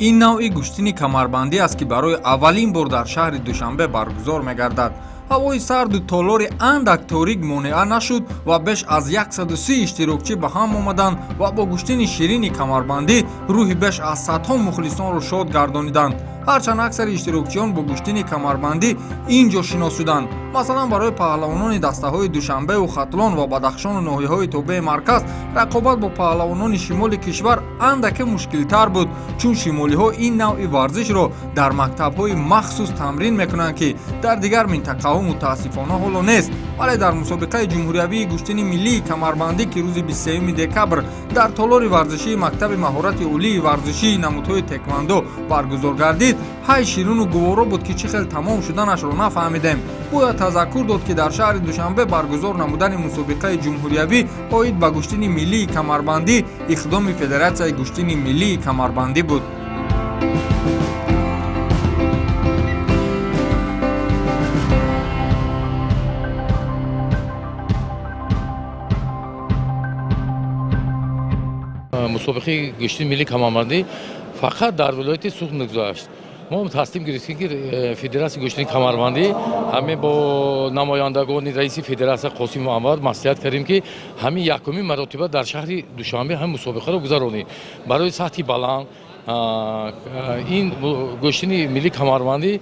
Ин навъи гӯштини камарбандӣ аст, ки барои аввалин бор дар шаҳри Душанбе баргузор мегардад. Ҳавои сарду толори андак торик монеа нашуд ва беш аз 130 иштирокчӣ ба ҳам омаданд ва бо гӯштини ширини камарбандӣ рӯҳи беш аз садҳо мухлисонро шод гардониданд. Ҳарчанд аксари иштирокчиён бо гӯштини камарбандӣ ин ҷо шинос шуданд. Масалан, барои паҳлавонони дастаҳои Душанбеу Хатлон ва Бадахшону ноҳияҳои тобеи марказ рақобат бо паҳлавонони шимоли кишвар андаке мушкилтар буд, чун шимолиҳо ин навъи варзишро дар мактабҳои махсус тамрин мекунанд, ки дар дигар минтақаҳо мутаассифона ҳоло нест. Вале дар мусобиқаи ҷумҳуриявии гӯштини миллии камарбандӣ, ки рӯзи 23 декабр дар толори варзишии мактаби маҳорати олии варзишии намудҳои теквандо баргузор гардид, ҳай ширину гуворо буд, ки чӣ хел тамом шуданашро нафаҳмидем. Бояд тазаккур дод, ки дар шаҳри Душанбе баргузор намудани мусобиқаи ҷумҳуриявӣ оид ба гӯштини миллии камарбандӣ иқдоми Федератсияи гӯштини миллии камарбандӣ буд. Мусобиқаи гӯштини миллии камарбандӣ фақат дар вилояти Суғд мегузашт. Мо таслим гирифтем, ки Федератсияи гӯштини камарбандӣ ҳамин бо намояндагони раиси федератсия Қосим Анвар маслиҳат кардем, ки ҳамин якумин маротиба дар шаҳри Душанбе ҳамин мусобиқаро гузаронем барои сатҳи баланд. Ин гӯштини миллии камарбандӣ,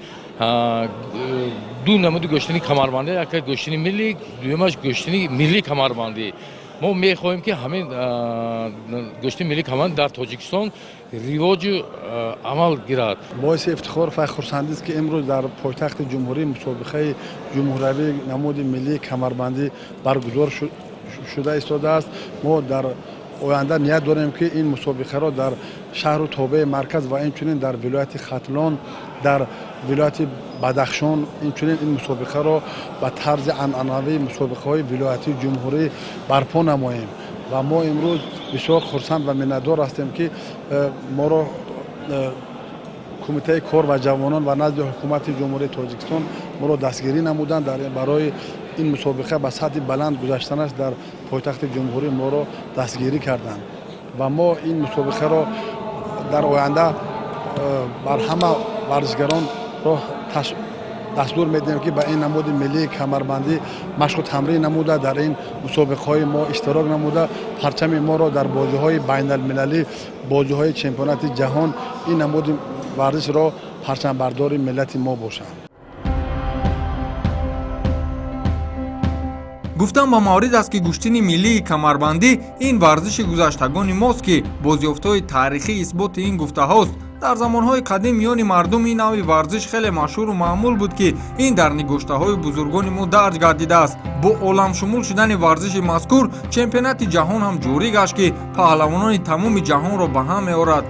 ду намуди гӯштини камарбандӣ: яке гӯштини миллӣ, дуюмаш гӯштини миллии камарбандӣ. Мо мехоҳем, ки ҳамин гӯштини миллии камарбандӣ дар Тоҷикистон ривоҷу амал гирад. Боиси ифтихор ва хурсандист, ки имрӯз дар пойтахти ҷумҳурӣ мусобиқаи ҷумҳуриявии намуди миллии камарбандӣ баргузор шуда истодааст. Мо дар оянда ният дорем, ки ин мусобиқаро дар шаҳру тобеи марказ ва инчунин дар вилояти Хатлон, дар вилояти Бадахшон, инчунин ин мусобиқаро ба тарзи анъанавии мусобиқаҳои вилоятии ҷумҳурӣ барпо намоем. Ва мо имрӯз бисёр хурсанд ва миннатдор ҳастем, ки моро Кумитаи кор ва ҷавонон ва назди Ҳукумати Ҷумҳурии Тоҷикистон моро дастгирӣ намуданд, барои ин мусобиқа ба сатҳи баланд гузаштанаш дар пойтахти ҷумҳурӣ моро дастгирӣ карданд. Ва мо ин мусобиқаро дар оянда бар ҳама варзишгаронро дастур медиҳем, ки ба ин намуди миллии камарбандӣ машқу тамрин намуда, дар ин мусобиқаҳои мо иштирок намуда, парчами моро дар бозиҳои байналмилалӣ, бозиҳои чемпионати ҷаҳон ин намуди варзишро парчамбардори миллати мо бошанд. Гуфтан ба маврид аст, ки гӯштини миллии камарбандӣ ин варзиши гузаштагони мост, ки бозёфтҳои таърихӣ исботи ин гуфтаҳост. Дар замонҳои қадим миёни мардум ин навъи варзиш хеле машҳуру маъмул буд, ки ин дар нигоштаҳои бузургони мо дарҷ гардидааст. Бо оламшумул шудани варзиши мазкур чемпионати ҷаҳон ҳам ҷорӣ гашт, ки паҳлавонони тамоми ҷаҳонро ба ҳам меорад.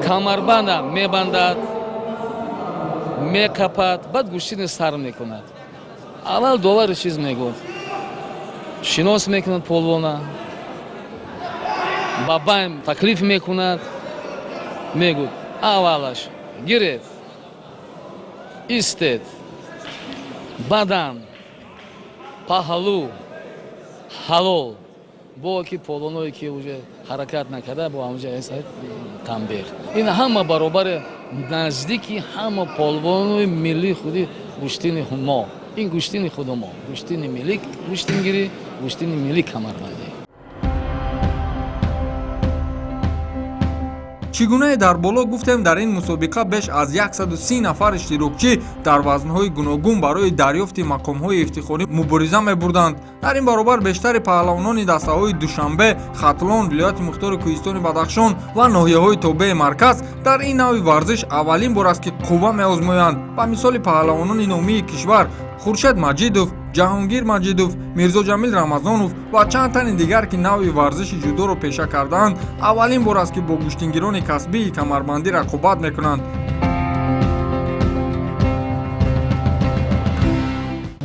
Камарбанда мебандад, мекапад, баъд гӯштини сар мекунад. Аввал довари чиз мегуфт, шинос мекунад полвона, ба байн таклиф мекунад, мегӯд: аввалаш гиред, истед, бадан, паҳлӯ, ҳалол. Бо ки полоное ки уже ҳаракат накарда, бо ҳамуҷа танбеҳ. Ин ҳама баробари наздики ҳама полвонои миллии худи гӯштини мо. Ин гӯштини худу мо, гӯштини миллӣ, гӯштингирӣ, гӯштини миллӣ, камарбандӣ. Чӣ гунае дар боло гуфтем, дар ин мусобиқа беш аз 130 нафар иштирокчӣ дар вазнҳои гуногун барои дарёфти мақомҳои ифтихорӣ мубориза мебурданд. Дар ин баробар бештари паҳлавонони дастаҳои Душанбе, Хатлон, вилояти мухтори Кӯҳистони Бадахшон ва ноҳияҳои тобеи марказ дар ин навъи варзиш аввалин бор аст, ки қувва меозмоянд. Ба мисоли паҳлавонони номии кишвар Хуршед Маҷидов, Ҷаҳонгир Маҷидов, Мирзоҷамил Рамазонов ва чанд тани дигар, ки навъи варзиши ҷудоро пеша кардаанд, аввалин бор аст, ки бо гӯштингирони касбии камарбандӣ рақобат мекунанд.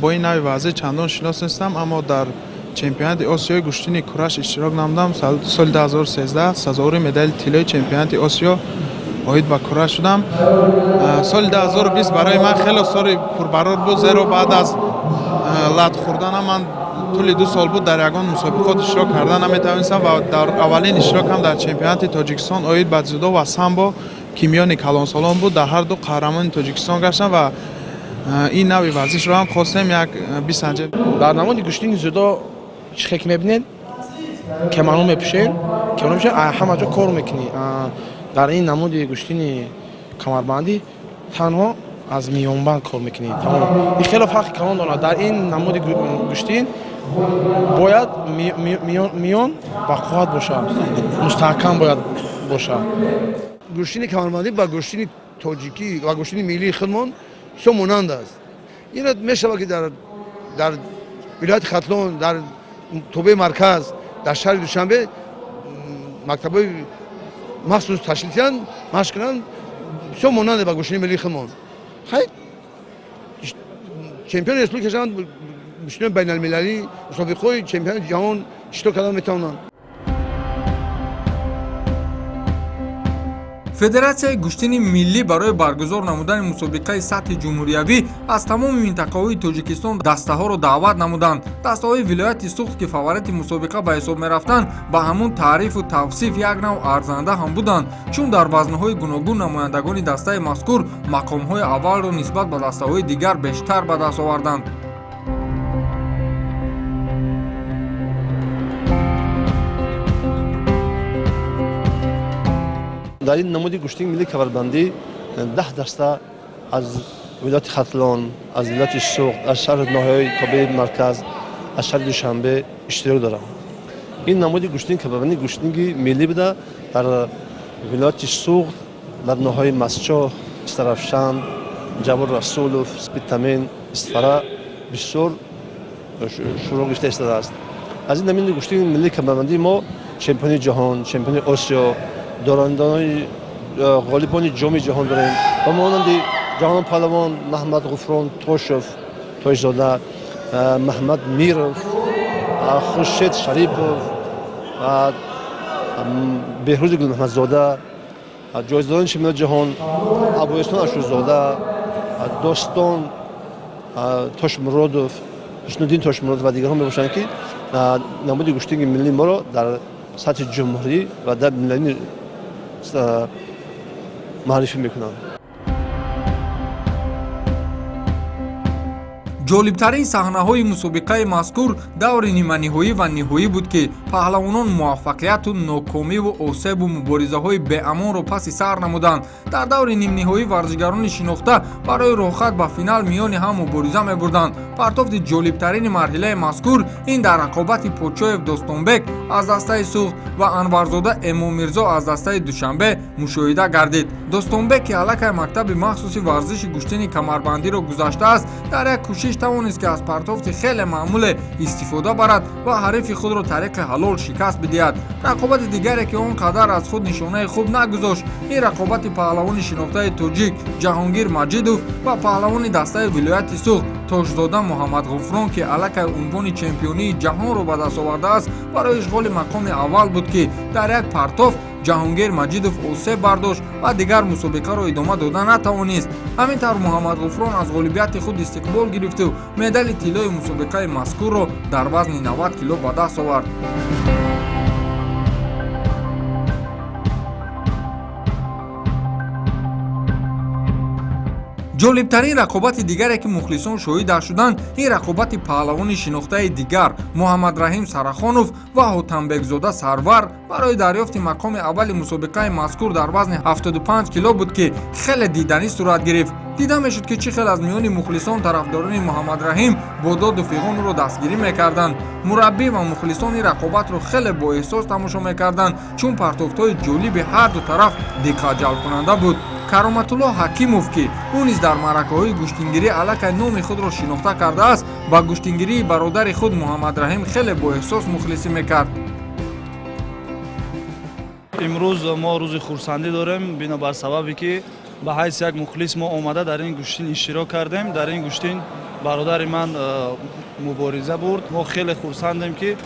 Бо ин нави варзиш чандон шинос нестам, аммо дар чемпионати Осиёи гӯштини кураш иштирок намудам. Соли 2013 сазовори медали тиллои чемпионати Осиё оид ба кураш шудам. Соли 2020 барои ман хеле соли пурбарор буд, зеро баъд аз лат хӯрданам ман Тӯли 2 сол буд, дар ягон мусобиқот иштирок карда наметавонистам ва дар аввалин иштирокам дар чемпионати Тоҷикистон оид ба дзюдо ва самбо, ки миёни калонсолон буд, дар ҳар ду қаҳрамони Тоҷикистон гаштам ва ин нави варзишро ҳам хостем як бисанҷем. Дар намуди гӯштини дзюдо чӣ хел ки мебинед, кимоно мепӯшем, кимоно мепӯшем, ҳама ҷо кор мекунӣ. Дар ин намуди гӯштини камарбандӣ танҳо аз миёнбанд кор мекунӣ, тамом. Ин хело фарқи калон дорад. Дар ин намуди гӯштин бояд миён бақувват бошад, мустаҳкам бояд бошад. Гӯштини камарбандӣ ба гӯштини тоҷикӣ ва гӯштини миллии худмон бисёр монанд аст. Ина мешавад, ки дар вилояти Хатлон, дар тобеи марказ, дар шаҳри Душанбе мактабҳои махсус ташкил диҳанд, машқ кунанд. Бисёр монанде ба гӯштини миллии худмон. Хай, чемпиони республика шаванд, гӯштинои байналмилалӣ, мусобиқаҳои чемпионати ҷаҳон иштирок кардан метавонанд. Федератсияи гӯштини миллӣ барои баргузор намудани мусобиқаи сатҳи ҷумҳуриявӣ аз тамоми минтақаҳои Тоҷикистон дастаҳоро даъват намуданд. Дастаҳои вилояти Суғд, ки фаворити мусобиқа ба ҳисоб мерафтанд, ба ҳамун таърифу тавсиф як нав арзанда ҳам буданд, чун дар вазнҳои гуногун намояндагони дастаи мазкур мақомҳои аввалро нисбат ба дастаҳои дигар бештар ба даст оварданд. Дар ин намуди гӯштини миллии камарбандӣ 10 даста аз вилояти Хатлон, аз вилояти Суғд, аз шаҳру ноҳияҳои тобеи марказ, аз шаҳри Душанбе иштирок доранд. Ин намуди гӯштини камарбандӣ гӯштинги миллӣ буда, дар вилояти Суғд, дар ноҳияи Мастчоҳ, Истарафшан, Ҷаббор Расулов, Спитамен, Исфара бисёр шурӯъ гирифта истодааст. Аз ин намуди гӯштини миллии камарбандии мо чемпиони ҷаҳон, чемпиони Осиё, дорандони ғолибони Ҷоми ҷаҳон дорем, ба монанди ҷаҳон паҳлавон Маҳмад Ғуфрон Тошев Тоҷзода, Маҳмад Миров, Хуршед Шарипов, Беҳрӯзи Гулмаҳмадзода, ҷоизадорони чемпионати ҷаҳон Абуэҳсон Ашурзода, Достон Тошмуродов, Ҳуснуддин Тошмуродов ва дигарон мебошанд, ки намуди гӯштинги миллии моро дар сатҳи ҷумҳурӣ ва дар миллалӣ муаррифӣ мекунанд. Ҷолибтарин саҳнаҳои мусобиқаи мазкур даври ниманиҳоӣ ва ниҳоӣ буд, ки паҳлавонон муваффақияту нокомиву осебу муборизаҳои беамонро паси сар намуданд. Дар даври нимниҳоӣ варзишгарони шинохта барои роҳхат ба финал миёни ҳам мубориза мебурданд. Партофти ҷолибтарини марҳилаи мазкур ин дар рақобати Подшоев Достонбек аз дастаи Суғд ва Анварзода Эмомирзо аз дастаи Душанбе мушоҳида гардид. Достонбек, ки аллакай мактаби махсуси варзиши гӯштини камарбандиро гузаштааст, дар як кӯшиш тавонист, ки аз партофти хеле маъмуле истифода барад ва ҳарифи худро тариқи ҳалол шикаст бидиҳад. Рақобати дигаре, ки он қадар аз худ нишонаи хуб нагузошт, ин рақобати паҳлавони шинохтаи тоҷик Ҷаҳонгир Маҷидов ва паҳлавони дастаи вилояти Суғд Тошзода Муҳаммадғуфрон, ки аллакай унвони чемпионии ҷаҳонро ба даст овардааст, барои ишғоли мақоми аввал буд, ки дар як партоф Ҷаҳонгир Маҷидов осеб бардошт ва дигар мусобиқаро идома дода натавонист. Ҳамин тавр Муҳаммадғуфрон аз ғолибияти худ истиқбол гирифту медали тиллои мусобиқаи мазкурро дар вазни 90 кило ба даст овард. Ҷолибтарин рақобати дигаре, ки мухлисон шоҳидаш шуданд, ин рақобати паҳлавони шинохтаи дигар Муҳаммадраҳим Сарахонов ва Ҳотамбекзода Сарвар барои дарёфти мақоми аввали мусобиқаи мазкур дар вазни 75 кило буд, ки хеле диданӣ сурат гирифт. Дида мешуд, ки чӣ хел аз миёни мухлисон тарафдорони Муҳаммадраҳим бо доду фиғон ӯро дастгирӣ мекарданд. Мураббӣ ва мухлисон ин рақобатро хеле боэҳсос тамошо мекарданд, чун партофтҳои ҷолиби ҳарду тараф диққатҷалбкунанда буд. Кароматулло Ҳакимов, ки ӯ низ дар маъракаҳои гӯштингирӣ аллакай номи худро шинохта кардааст, ба гӯштингирии бародари худ Муҳаммадраҳим хеле боэҳсос мухлисӣ мекард. Имрӯз мо рӯзи хурсандӣ дорем, бинобар сабабе ки ба ҳайси як мухлис мо омада дар ин гӯштин иштирок кардем. Дар ин гӯштин бародари ман мубориза бурд. Мо хеле хурсандем, ки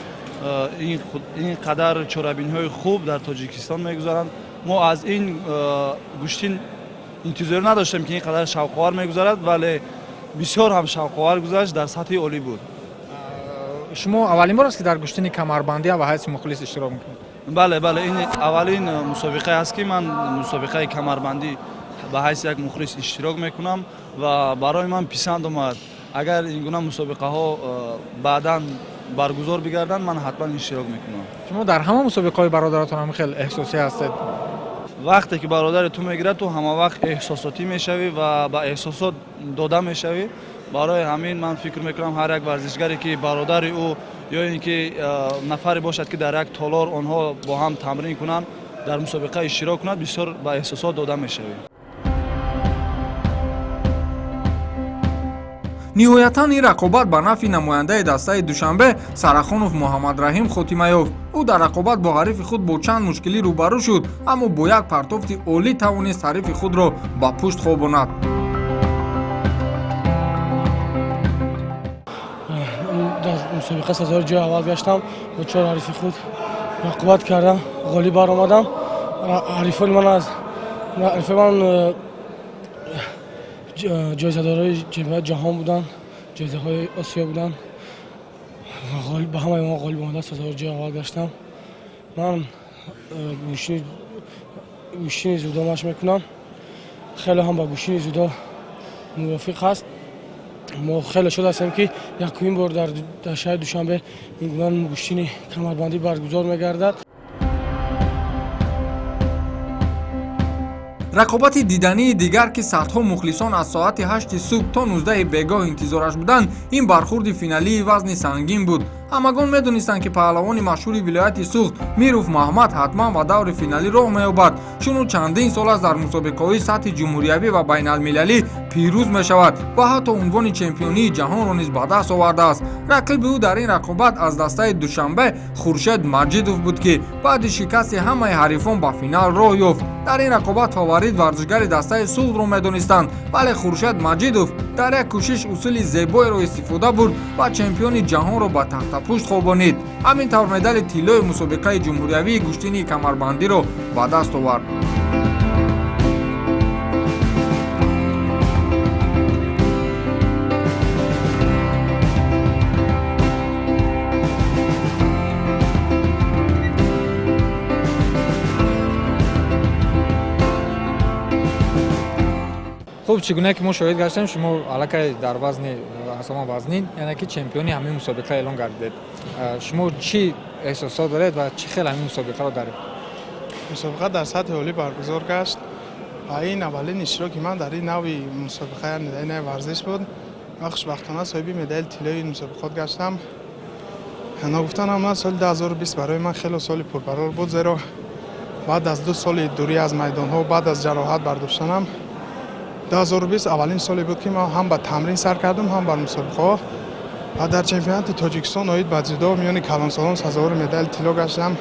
ин қадар чорабиниҳои хуб дар Тоҷикистон мегузаранд. Мо аз ин гӯштин интизорӣ надоштем, ки ин қадар шавқовар мегузарад, вале бисёр ҳам шавқовар гузашт, дар сатҳи олӣ буд. Шумо аввалин бор аст, ки дар гӯштини камарбандӣ ва ҳайси мухлис иштирок мекунед? Бале, бале, ин аввалин мусобиқае аст, ки ман мусобиқаи камарбандӣ ба ҳайси як мухлис иштирок мекунам ва барои ман писанд омад. Агар ин гуна мусобиқаҳо баъдан баргузор бигарданд, ман ҳатман иштирок мекунам. Шумо дар ҳама мусобиқаҳои бародаратон ҳам хел эҳсосӣ ҳастед. Вақте ки бародари ту мегирад, ту ҳама вақт эҳсосотӣ мешавӣ ва ба эҳсосот дода мешавӣ. Барои ҳамин ман фикр мекунам, ҳар як варзишгаре, ки бародари ӯ ё ин ки нафаре бошад, ки дар як толор онҳо бо ҳам тамрин кунанд, дар мусобиқа иштирок кунад, бисёр ба эҳсосот дода мешавӣ. Ниҳоятан ин рақобат ба нафъи намояндаи дастаи Душанбе Сарахонов Муҳаммадраҳим хотима ёфт. Ӯ дар рақобат бо ҳарифи худ бо чанд мушкилӣ рӯбарӯ шуд, аммо бо як партофти олӣ тавонист ҳарифи худро ба пушт хобонад. Дар мусобиқа сазовори ҷои аввал гаштам. Бо чор ҳарифи худ рақобат кардам, ғолиб баромадам. Ҳарифони ман аз ҳарифои ман ҷоизадорои чемпионати ҷаҳон буданд, ҷоизаҳои Осиё буданд. Ба ҳамаи онҳо ғолиб омада, сазовори ҷои аввал гаштам. Ман гӯштини дзюдо машқ мекунам. Хеле ҳам ба гӯштини дзюдо мувофиқ аст. Мо хеле шод ҳастем, ки якумин бор дар шаҳри Душанбе ин гуна гӯштини камарбандӣ баргузор мегардад. Рақобати дидании дигар, ки садҳо мухлисон аз соати 8 субҳ то 19 бегоҳ интизораш буданд, ин бархурди финалии вазни сангин буд. Ҳамагон медонистанд, ки паҳлавони машҳури вилояти Суғд Миров Маҳмад ҳатман ба даври финалӣ роҳ меёбад, чун ӯ чандин сол аст дар мусобиқаҳои сатҳи ҷумҳуриявӣ ва байналмилалӣ пирӯз мешавад ва ҳатто унвони чемпионии ҷаҳонро низ ба даст овардааст. Рақиби ӯ дар ин рақобат аз дастаи Душанбе Хуршед Маҷидов буд, ки баъди шикасти ҳамаи ҳарифон ба финал роҳ ёфт. Дар ин рақобат фаворит варзишгари дастаи Суғдро медонистанд, вале Хуршед Маҷидов дар як кӯшиш усули зебоеро истифода бурд ва чемпиони ҷаҳонро ба тахтапушт хобонид. Ҳамин тавр медали тиллои мусобиқаи ҷумҳуриявии гӯштини камарбандиро ба даст овард. Хуб, чӣ гуна ки мо шоҳид гаштем, шумо аллакай дар вазни асома вазнин, яъне ки чемпиони ҳамин мусобиқа эълон гардидед. Шумо чӣ эҳсосот доред ва чӣ хел ҳамин мусобиқаро дар Мусобиқа дар сатҳи олӣ баргузор гашт ва ин аввалин иштироки ман дар ин нави мусобиқа, яъне дар ин нави варзиш буд ва хушбахтона соҳиби медали тиллои ин мусобиқот гаштам. Ногуфта намонад, соли 2020 барои ман хело соли пурбарор буд, зеро баъд аз 2 соли дурӣ аз майдонҳо, баъд аз ҷароҳат бардоштанам, 2020 аввалин соле буд, ки ман ҳам ба тамрин сар кардам, ҳам бар мусобиқаҳо ва дар чемпионати Тоҷикистон оид ба дзюдо миёни калонсолон сазовори медали тилло гаштам.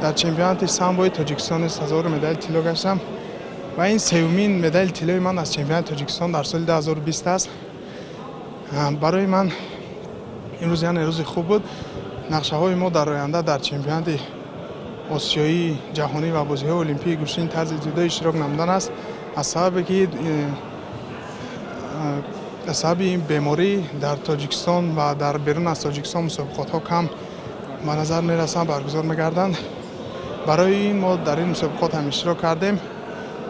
Дар чемпионати самбои Тоҷикистон низ сазовори медали тилло гаштам ва ин сеюмин медали тиллои ман аз чемпионати Тоҷикистон дар соли 2020 аст. Барои ман имрӯз, яъне, рӯзи хуб буд. Нақшаҳои мо дар оянда дар чемпионати осиёӣ, ҷаҳонӣ ва бозиҳои олимпии гӯштини тарзи дзюдо иштирок намудан аст. Аз сабабе ки аз сабаби ин беморӣ дар Тоҷикистон ва дар берун аз Тоҷикистон мусобиқотҳо кам ба назар мерасанд, баргузор мегарданд. Барои ин мо дар ин мусобиқот ҳам иштирок кардем,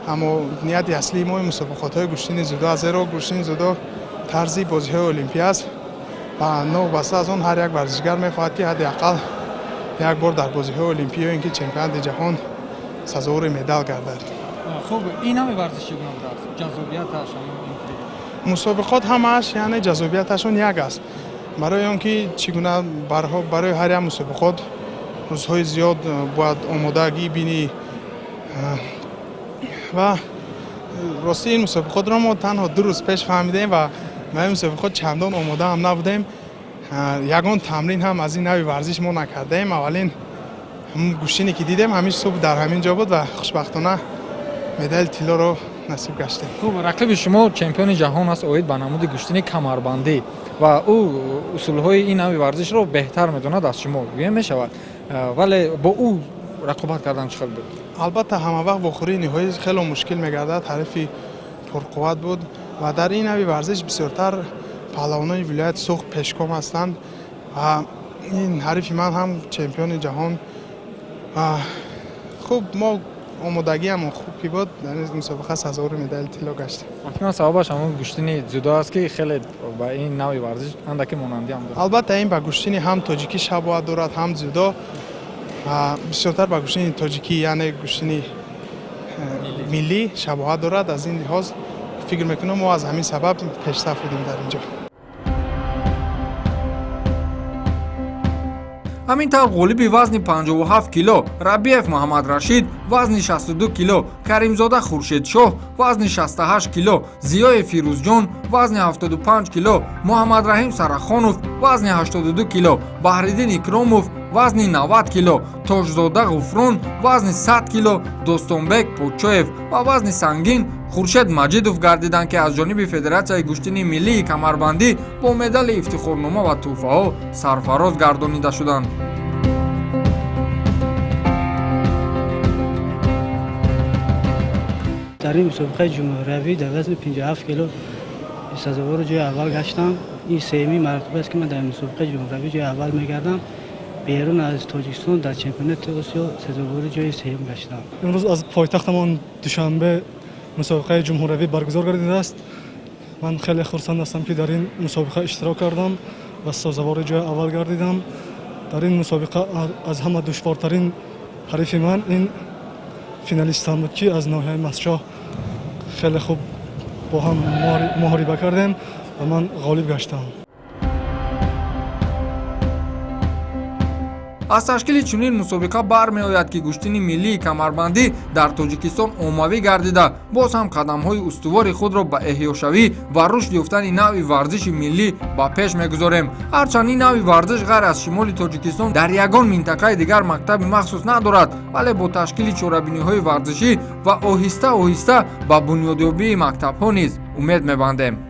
аммо нияти аслии мо ин мусобиқотҳои гӯштини дзюдо аст, зеро гӯштини дзюдо тарзи бозиҳои олимпӣ аст ва новобаста аз он ҳар як варзишгар мехоҳад, ки ҳадди ақал як бор дар бозиҳои олимпӣ ё ин ки чемпионати ҷаҳон сазовори медал гардад. Хуб, ин ҳами варзиш чӣ гуна будааст, ҷаззобияташ? Мусобиқот ҳамааш, яъне, ҷаззобияташон як аст, барои он ки чӣ гуна барои ҳар як мусобиқот рӯзҳои зиёд бояд омодагӣ бинӣ. Ва ростӣ, ин мусобиқотро мо танҳо 2 рӯз пеш фаҳмидем ва ба ин мусобиқот чандон омода ҳам набудем. Ягон тамрин ҳам аз ин нави варзиш мо накардаем. Аввалин гӯштине ки дидем, ҳамин субҳ дар ҳамин ҷо буд ва хушбахтона медали тиллоро насиб гаштем. Хуб, рақиби шумо чемпиони ҷаҳон аст оид ба намуди гӯштини камарбандӣ ва ӯ усулҳои ин нави варзишро беҳтар медонад аз шумо гӯя мешавад, вале бо ӯ рақобат кардан чӣ хел буд? Албатта, ҳама вақт вохӯрии ниҳоӣ хело мушкил мегардад. Ҳарифи пурқувват буд ва дар ин нави варзиш бисёртар паҳлавонони вилояти Суғд пешком ҳастанд. Ин ҳарифи ман ҳам чемпиони ҷаҳон. Хуб, мо омодагиамон хуб ки буд, дар ин мусобиқа сазовори медали тилло гаштем. Фикрам, сабабаш ҳамон гӯштини дзюдо аст, ки хеле ба ин навъи варзиш андаке монандӣ ҳам дорад. Албатта, ин ба гӯштини ҳам тоҷикӣ шабоҳат дорад, ҳам дзюдо. Бисёртар ба гӯштини тоҷикӣ, яъне гӯштини миллӣ шабоҳат дорад. Аз ин лиҳоз фикр мекунам, мо аз ҳамин сабаб пешсаф будем дар ин ҷо. Ҳамин тавр, ғолиби вазни 57 кило Рабиев Муҳаммадрашид, вазни 62 кило Каримзода Хуршедшоҳ, вазни 68 кило Зиёев Фирӯзҷон, вазни 75 кило Муҳаммадраҳим Сарахонов, вазни 82 кило Баҳриддин Икромов, вазни 90 кило Тоҷзода Ғуфрон, вазни 100 кило Достонбек Подчоев ва вазни сангин Хуршед Маҷидов гардиданд, ки аз ҷониби Федератсияи гӯштини миллии камарбандӣ бо медали ифтихорнома ва тӯҳфаҳо сарфароз гардонида шуданд. Дар ин мусобиқаи ҷумҳуриявӣ дар вазни 57 кило сазовори ҷои аввал гаштам. Ин сеюмин маротиба аст, ки ман дар мусобиқаи ҷумҳуриявӣ ҷои аввал мегардам. Берун аз Тоҷикистон дар чемпионати Осиё сазовори ҷои сеюм гаштам. Имрӯз аз пойтахтамон Душанбе мусобиқаи ҷумҳуриявӣ баргузор гардидааст. Ман хеле хурсанд ҳастам, ки дар ин мусобиқа иштирок кардам ва сазовори ҷои аввал гардидам. Дар ин мусобиқа аз ҳама душвортарин ҳарифи ман ин финалистам буд, ки аз ноҳияи Мастчоҳ. Хеле хуб бо ҳам муҳориба кардем ва ман ғолиб гаштам. Аз ташкили чунин мусобиқа бармеояд, ки гӯштини миллии камарбандӣ дар Тоҷикистон оммавӣ гардида, боз ҳам қадамҳои устувори худро ба эҳёшавӣ ва рушд ёфтани навъи варзиши миллӣ ба пеш мегузорем. Ҳарчанд ин навъи варзиш ғайр аз шимоли Тоҷикистон дар ягон минтақаи дигар мактаби махсус надорад, вале бо ташкили чорабиниҳои варзишӣ ва оҳиста оҳиста ба бунёдёбии мактабҳо низ умед мебандем.